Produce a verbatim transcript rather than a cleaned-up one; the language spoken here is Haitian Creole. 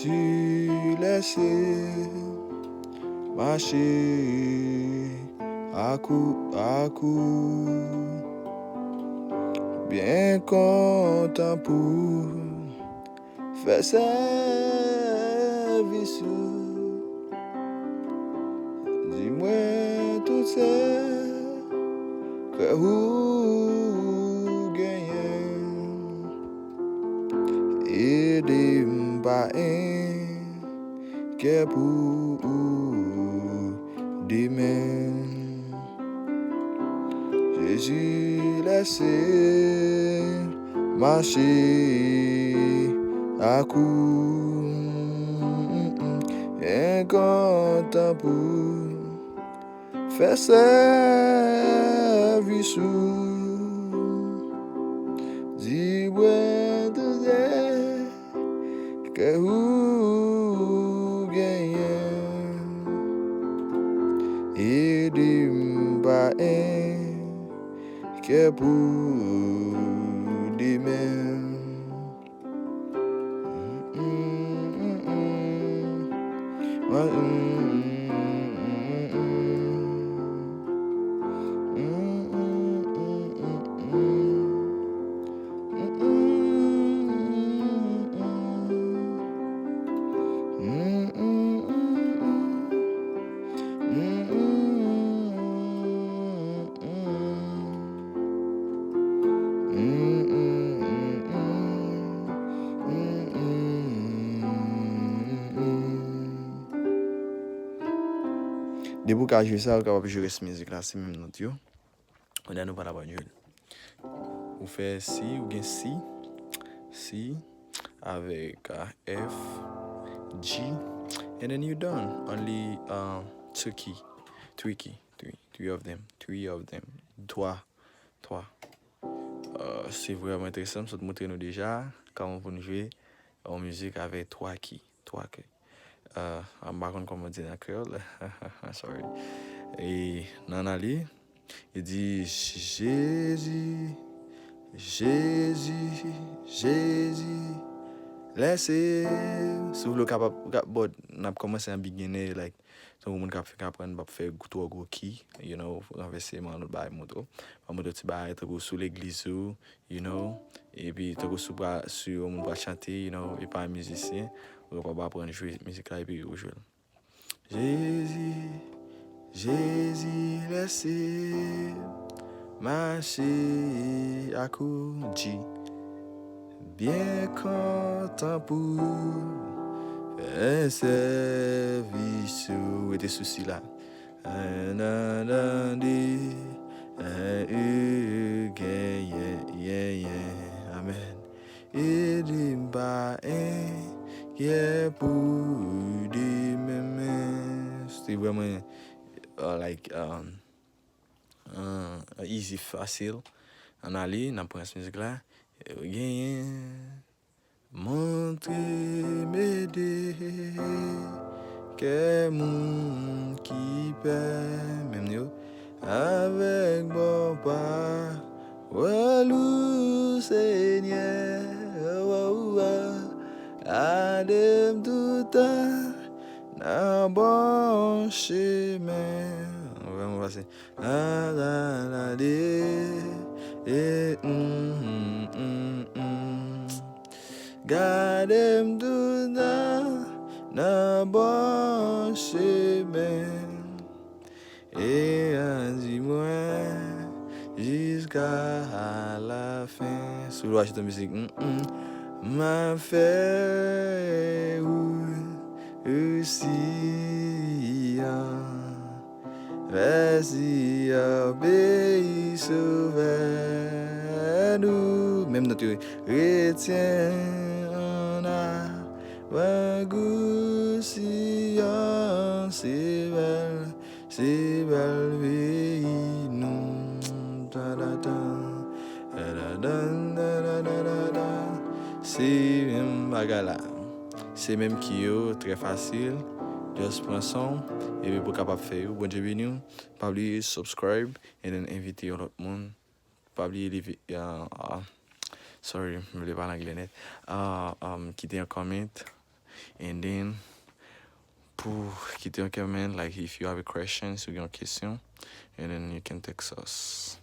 Jezi lèse mache ak ou, ak ou. Byen kontan pou fè sèvis ou. Di mwen tout se kè ou genyen. Ede m pa enkyè pou ou demen. Jezi lèse mache ak ou. Byen kontan pou fè sèvis ou. Di mwen tout se kè ou genyen. Ede m pa enkyè pou demen. Depi w ka jwe sa, ou kapab jwe rès mizik la, se menm nòt yo. Kounye a nou pral aprann jwe l. Ou fè C, ou gen C, C avèk uh, F, G, and then you done. Only uh, two key, three key, three, three of them, three of them. Twa, twa. Uh, se vrèman enteresan, m sot montre nou deja kòman pou nou jwe yon mizik avèk twa key, twa key. Uh, m pa konn kòman di nan kreyòl. Sorry. E nan ale, li di, Jezi, Jezi, Jezi, lèse. Si w vle, w kapab, w ka, but n ap kòmanse an beginner, like, tankou moun k ap fèk aprann, p ap fè gwo, twò gwo key, you know, ranvèse men, lòt bagay, montre w. M ap montre w ti bagay, tankou sou legliz ou, you know, epi tankou si w pral, si yon moun pral chante, you know, e pa mizisyen, ou kapab aprann jwe mizik la epi ou jwe l. Jezi, Jezi, lèse m mache ak ou, G. Byen kontan pou fè sèvis ou. Rete sou C la. An, an, an, de, an, e, genyen, yen, yen. Amèn. Ede m pa enkyè pou demen. Se vrèman, uh, like, um, uh, easy, fasil. Ann ale, n ap pran mizik la. Genyen. Montre m, ede kè moun ki pè, menm yo, avèk bon pawòl ou, Senyè. Gade m toutan nan bon chemen. Vrèman fasil. La, la, la, de, e, mm, mm, mm, mm. Gade m toutan nan bon chemen. E an di mwen jiska lafen. Si w vle w achte mizik, mm, mm. M ap fè ou reyisi an. Mèsi, o peyi Sovè nou. Menm nòt yo. Kretyen an avan gou Siyon, se bèl, se bèl peyi nou. Ta da tan, ta da dan, ta da da da da. Se menm bagay la. Se menm ki yo, trè fasil. Just pran son, epi pou kapab fè yo. Bondye beni w. Pa bliye subscribe and then envite yon lòt moun. Pa bliye leve, ah, ah, sorry, m vle pale anglè nèt. Ah, um, kite yon comment. And then, pou kite yon comment, like, if you have a question, si w gen yon kesyon, and then you can text us.